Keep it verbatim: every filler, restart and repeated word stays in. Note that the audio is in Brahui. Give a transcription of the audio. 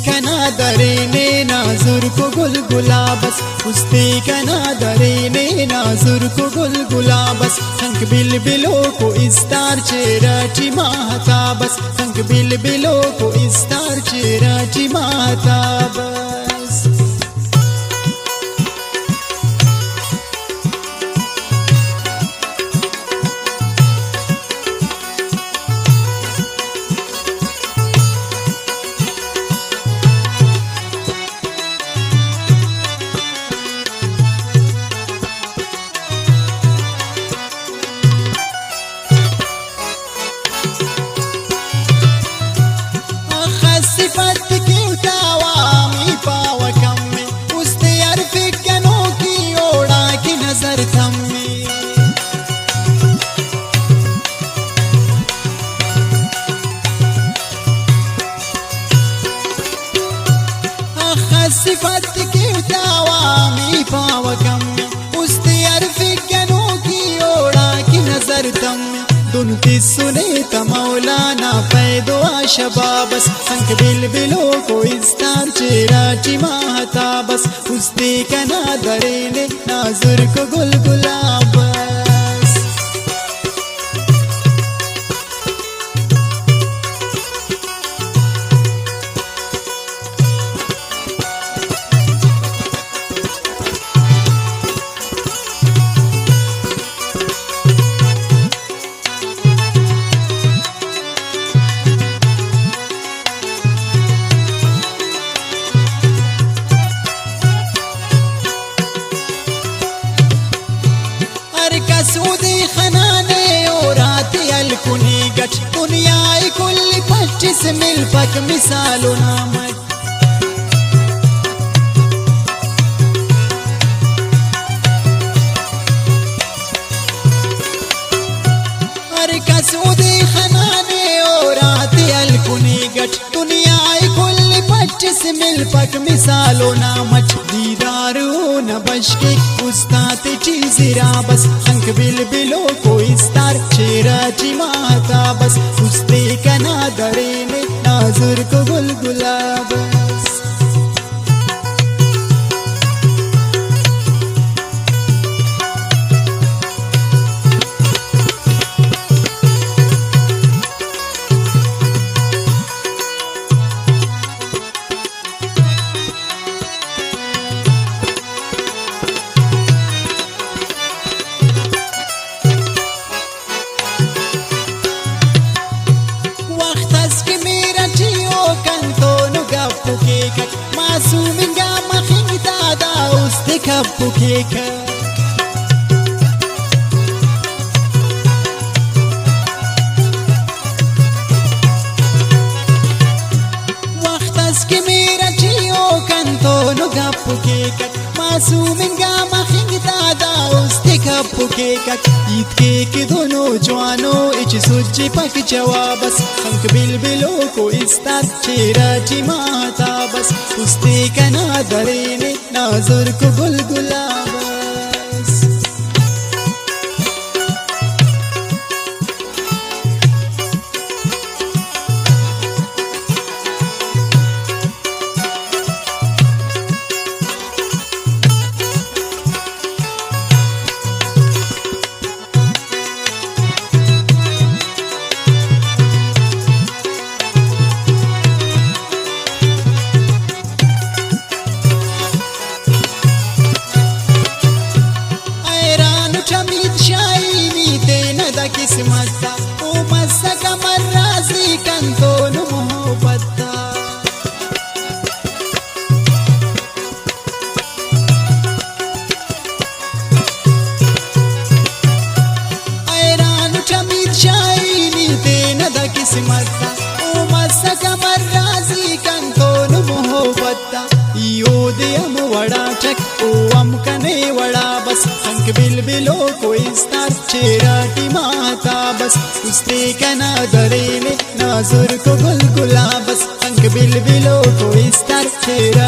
کنا درینے نازرک و گل گلاب اس، است ئے کنا درینے نازرک و گل گلاب اس۔ تنک بلبلوک و استار چہرہ ٹی ماہتاب اس، تنک بلبلوک و استار چہرہ ٹی ماہتاب اس۔ اخس صفت کہ اوتا عوامی پاوہ کم ءِ، است ئے ہرفک گنوکی اوڑا کہ نظر تمے۔ اخس صفت کہ اوتا عوامی پاوہ کم ءِ، است ئے ہرفک گنوکی اوڑا کہ نظر تمے۔ دن تسنے تا مولانا پیدو آ شباب اس، تنک بلبلوک و استار چہرہ ٹی ماہتاب اس، است ئے کنا درینے نازرک و گل گلاب اس۔ ہر کس اودے خنانے اوراتے ہلکنے گٹ، دنیا ءِ کل پٹس ملپک مثال و نام اٹ۔ ہر کس اودے خنانے اوراتے ہلکنے گٹ، دنیا ءِ کل پٹس ملپک مثال و نام اٹ۔ دیدار اونا بشخ کیک استاتے ٹی زراب اس، تنک بلبلوک و استار چہرہ ٹی ماہتاب اس، است ئے کنا درینے نازرک و گل گلاب اس۔ وخت اس کہ مہر ٹی او کنتون گپ کیکک، معصوم انگا مخنگ دادا است کپ کیکک۔ وخت اس کہ مہر ٹی او کنتون گپ کیکک، معصوم انگا مخنگ دادا است کپ کیکک۔ ہیت کیک دنو جوانو ہچ سجپک جواب اس، تنک بلبلوک و استار چہرہ ٹی ماہتاب اس، است ئے کنا درینے نازرک گل گلاب اس۔ حیران اٹ حمید شاہی نی تینا دا قسمت آ، او مسکہ مر راضی کنتون محبت آ۔ حیران اٹ حمید شاہی نی تینا دا قسمت آ، او مسکہ مر راضی کنتون محبت آ۔ ای اودے ہم وڑاٹک، او ہم کنے وڑا بس، تنک بلبلوک و استار چہرہ ٹی ماہتاب اس، است ئے کنا درینے نازرک و گل گلاب اس، تنک بلبلوک و استار چہرہ